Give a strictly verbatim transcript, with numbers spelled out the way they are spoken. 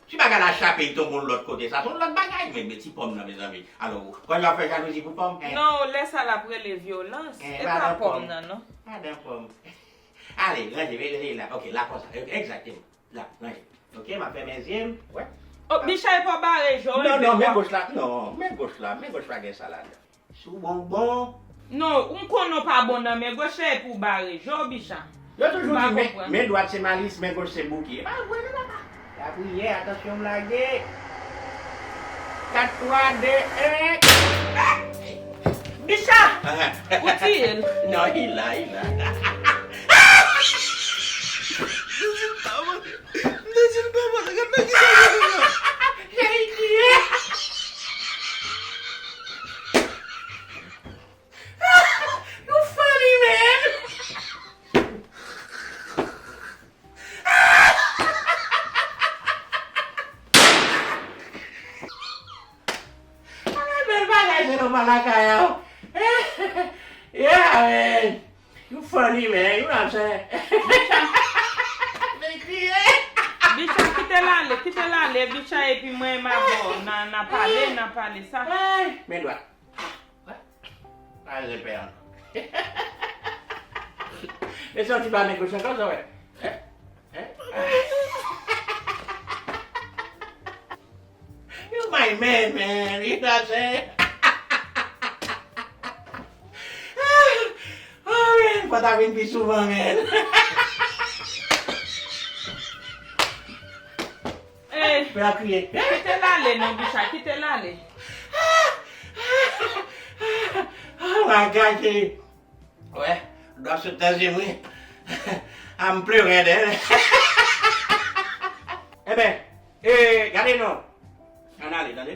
Si bagay la chape, l tonbe yon lòt kote, sa se yon lòt bagay. Men, men ti pòm nan, mezanmi. Alò, kòman yo ap fè jalouzi pou pòm? Hein? Non, lè sa l ap rele vyolans. Hein, e pa pòm nan, non. Madan pòm. Ale, ranje, rele la. Ok, la konsa. Egzakteman. La, ranje. Ok, m ap fèmen zye m. Wè. Oh, Bicha, e pa w bare je w. Non, non, men goch la. Non, men goch la. Men goch la gen sa ladan. Si w bon, w bon. Non, m konnen w pa bon nan men goch la epi w bare je w, Bicha. Yo toujou di men, men dwat se malis, men goch se bouke. E pa vre, non, papa. Lapriyè, atansyon, m lage. Kat, twa, de, en. Bicha! Ou tiye l. Non, li la, li la. Jezi, m pa bon. Jezi, m pa bon. Gad nan ki sa m ye la. Jezi, tiye. You funny, man. Ala bèl bagay se nòmal lakay a w. Yeah, man. You funny, man. You know what I'm saying? Vin kriye. Bicha, kite l ale, kite l ale, Bicha, epi mwen m avè w, n a, n a pale, n a pale sa. Ay, men dwat. Wè? Pa bezwen pè ankò. E sòti pa men goch ankò, sa wè. Hein? Hein? You my man, man. You know what I'm saying? Oh, man, fò ta vin pi souvan, man. Ey, fè l ap kriye. Kite l ale non, Bicha, kite l ale. Oh my God, cheri. Wè, dwa sot nan je m, wi. I'm pleurer, dè. Enben, e, gade non. Ann ale, tande.